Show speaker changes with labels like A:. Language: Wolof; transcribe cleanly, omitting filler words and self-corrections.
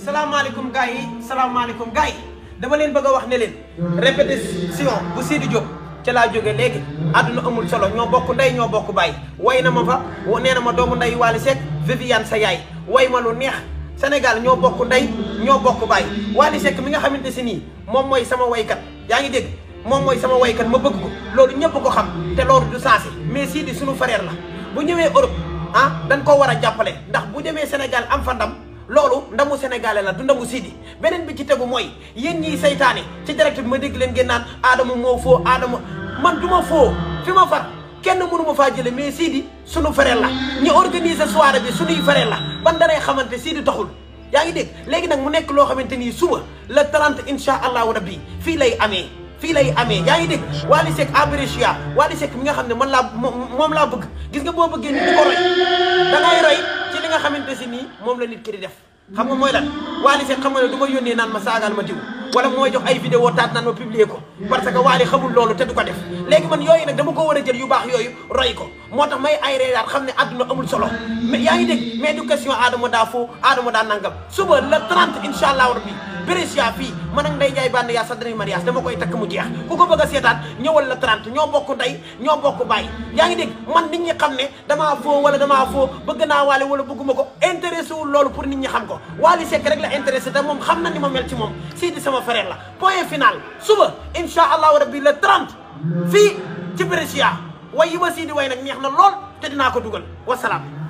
A: salaamaaleykum gars yi salaamaaleykum gars yi dama leen bëgg a wax ne leen répétition bu Sidi Diop ca laa jóge léegi àdduna amul solo ñoo bokk ndey ñoo bokk baay way na ma fa nee na ma doomu ndey Wally Seck Viviane sa yaay way ma lu neex Sénégal ñoo bokk ndey ñoo bokk baay Wally Seck mi nga xamante si nii moom mooy sama waykat yaa ngi dégg moom mooy sama waykat ma bëgg ko loolu ñëpp ko xam te loolu du sensé mais Sidi sunu frère la bu ñëwee Europe dañ ko war a jàppale ndax bu demee Sénégal am fa ndam loolu ndamu sénégalais la du ndamu Sidi beneen bi ci tegu mooy yéen ñiy saytaane ci direct bi ma dégg leen ngeen naan Adama moo foo Adama man du ma foo fi ma far kenn mënu ma faa jële mais Sidi sunu frère la ñu organiser soirée bi sunuy frère la ban danay xamante Sidi taxul yaa ngi dégg léegi nag mu nekk loo xamante nii suba le 30 insha allahu rabbi fii lay amee yaa ngi dégg Wally Seck Abrecia Wally Seck mi nga xam ne man laa moom laa bëgg gis nga boo bëggee nit di ko roy da ngay roy ci li nga xamante si nii moom la nit ki di def xam nga mooy lan Wally Seck xam nga ne du ma yónnee naan ma saagaal ma diw wala mooy jox ay vidéo taat naan ma publier ko parce que Wally xamul loolu te du ko def léegi man yooyu nag dama ko war a jël yu baax yooyu roy ko moo tax may ay reedaat xam ne àdduna amul solo mais yaa ngi dégg mais du question Adama daa foo Adama daa nangam suba le 30 incha allahu rabbi Brescia fii man ak Ndeye Ndiaye Bane yaa sa dernier mariage dama koy takk mu jeex ku ko bëgg a seetaan ñëwal la 30 ñoo bokk ndey ñoo bokk baay yaa ngi dégg man nit ñi xam ne damaa foo wala damaa foo bëgg naa Wally wala bëgguma ko intéressé wul loolu pour nit ñi xam ko Wally Seck rek la intéressé te moom xam na ni ma mel ci moom Sidi sama frère la point final suba incha allahu rabbi le 30 fii ci Brescia way yi ma Sidi way nag neex na lool te dinaa ko dugal wasalaam